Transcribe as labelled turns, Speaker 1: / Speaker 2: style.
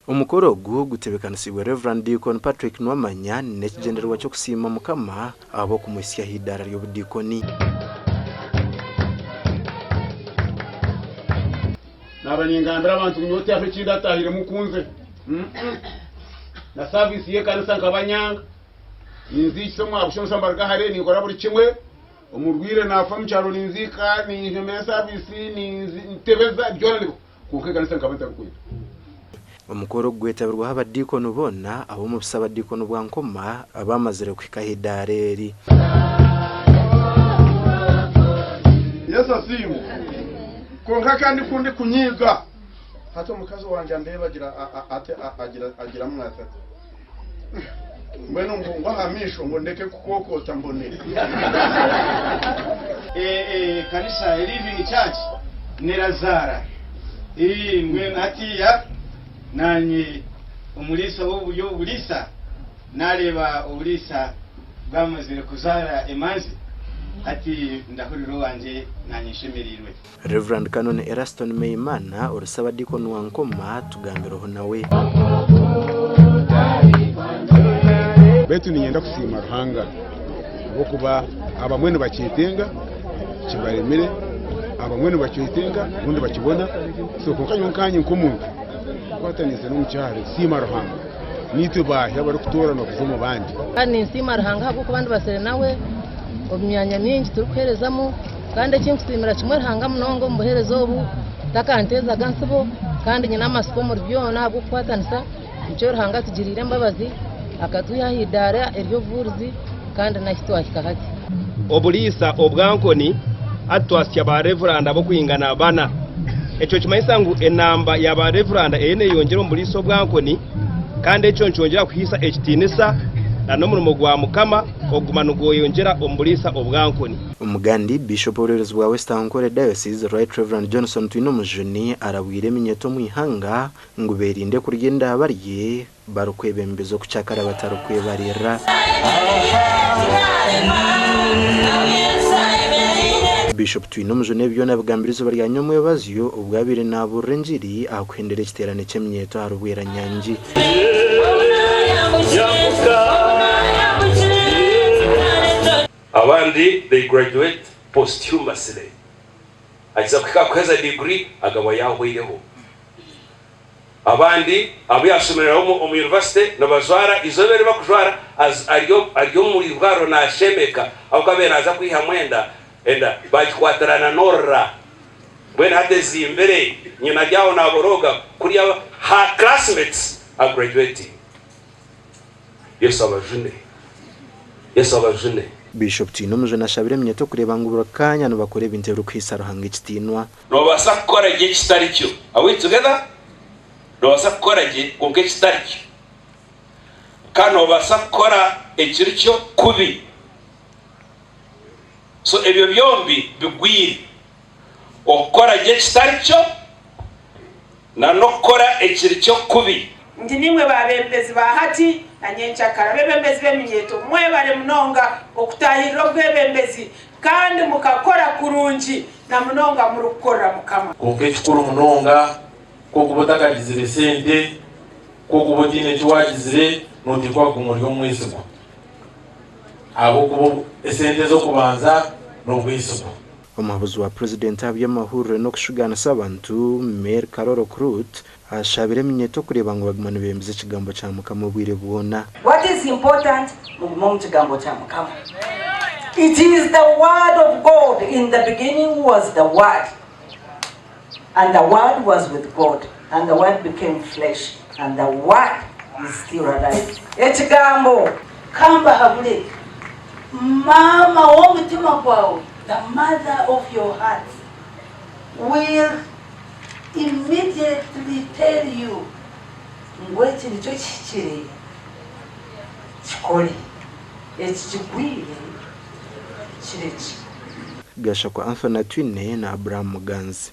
Speaker 1: Omukoro ogu gutebekanisiibwe Rev. Deacon Patrick Nuwamanya n'ekigyendererwa ky'okusiima Mukama ahabw'okumuhitsya aha idaara ry'obudiikoni.
Speaker 2: Naaba ningambira abantu ngu nyowe tihariho ekindi ataahiremu kunze. Na saviisi y'ekanisa nkaba nyanga. Ninziikisa omu abashomesa mbaruga hare ninkora buri kimwe. Omurwaire naafa omu kyaro ninziika, ninshomera esaviisi, nintebeza byona nibikora. Kwonka ekanisa nkaba ntarikwenda.
Speaker 1: Omukoro ogu gwetabirweho abadiikoni boona ab'omu busabadiikoni bwa Nkoma abaamazire kuhika aha idaara eri.
Speaker 3: Yesu asiimwe. Kwonka kandi ku ndikunyiiga, hati omukazi wangye andeeba agira ati agira agira ati mbwenu ngu ngwe aha maisho ngu ndeke kukokoota mbone.
Speaker 4: Ekanisa Living Church nerazaara. Mbwenu hatiiya naanye omuriisa w'oburyo oburiisa nareeba oburiisa bwamazire kuzaara emanzi hati ndahurira owangye naanye nshemereirwe.
Speaker 1: Rev. Canon Eraston Meimana ori Ssabadiikoni wa Nkoma tugambireho nawe.
Speaker 2: Beitu niinyenda kusiima Ruhanga ahabw'okuba abamwe nibakyetenga kibaremire, abamwe nibakyetenga obundi bakibona. So kwonka nyowe nkaanye nk'omuntu nkwataniise n'omukyara nsiima Ruhanga. Naitwe baahi abarikutooranwa kuza omu bandi?
Speaker 5: Kandi ninsiima Ruhanga ahabw'okuba ndibatsire nawe omu myanya mingi turikuheerezamu. Kandi eki nkusiimira kimwe Ruhanga munonga omu buheereza obu, takanteezaga ntsibo, kandi nyine amatsiko omuri byona ahabw'okukwatanisa. Nikyo Ruhanga atugiriire embabazi akatwiha aha idaara ery'obubuurizi kandi n'ahi twahika hati.
Speaker 6: Oburiisa obwa Nkoni hati twasya ba Revuranda b'okwingana bana. Ekyo nikimanyisa ngu enamba ya ba Revuranda eriyo neyeyongyera omu buriisa obwa Nkoni kandi ekyo nikyongyera kuhaisa ekitiinisa na n'omurimo gwa Mukama okuguma nigweyongyera omu buriisa obwa Nkoni.
Speaker 1: Omugandi, Bishop w'obureeberezi bwa West Ankole Diocese, Right Rev. Johnson Twinomujuni arabwire eminyeeto omu ihanga ngu berinde kurya endaaba rye barikwebembeza okucakara batarikwebaririra. Bishop Twinomujuni ebi byona abigambire eizooba rya nyomwebazyo obu abaire naburira engiri aha kuhendera ekiteerane ky'eminyeeto ahari Bweranyangi.
Speaker 7: Abandi they graduate posthumously, agiza kuhika aha kuheza degree agaba yahweireho. Abandi abu yashomerera omu university nibajwara eizooba eri bakujwara ari omu irwariro nashemeka ahabw'okuba abaire naza kwihamu enda, enda bagikwatirana n'orura mbwenu hati ezimbire nyina ari aho naborooga kuriya her classmates are graduating. Yesu abajune. Yesu abajune.
Speaker 1: Bishop Twinomujuni ashabire eminyeto kureeba ngu buri kaanya nibakora ebintu ebirikuhaisa Ruhanga ekitiinwa.
Speaker 7: Noobaasa kukora gye ekitari kyo. Are we together? Noobaasa kukora gye kwonka ekitari kyo. Kandi noobaasa kukora ekiri kyo kubi. So ebyo byombi bigwire. Okukora gye ekitari kyo na n'okukora ekiri kyo kubi.
Speaker 8: Nti niimwe baabembezi ba hati na nyenkyakare. Abeebembezi b'eminyeeto, mwebare munonga okutaahirira obwebembezi kandi mukakora kurungi na munonga murikukorera Mukama.
Speaker 9: Kwonka ekikuru munonga, ku okuba otakagizire sente, ku okuba otaine eki waagizire, nooteekwa kuguma ori omwesigwa. Ahabw'okuba esente ez'okubanza n'obwesigwa.
Speaker 1: Omuhabuzi wa Purezidenti aha by'amahurire n'okushugaanisa abantu, Mary Karoro Krut, ashabire eminyeeto kureeba ngu baguma nibembeza ekigambo kya Mukama obwire bwona.
Speaker 10: What is important mugume omu kigambo kya Mukama. It is the word of God, in the beginning was the word and the word was with God and the word became flesh and the word is still alive. Ekigambo.
Speaker 11: Ka mbahabure, maama w'omutima gwawe, the mother of your heart, will immediately tell you ngu eki nikyo kihikire, kikore, eki kigwire, kirekye.
Speaker 1: Gashakwa Anthony Atwine na Abraham Muganzi.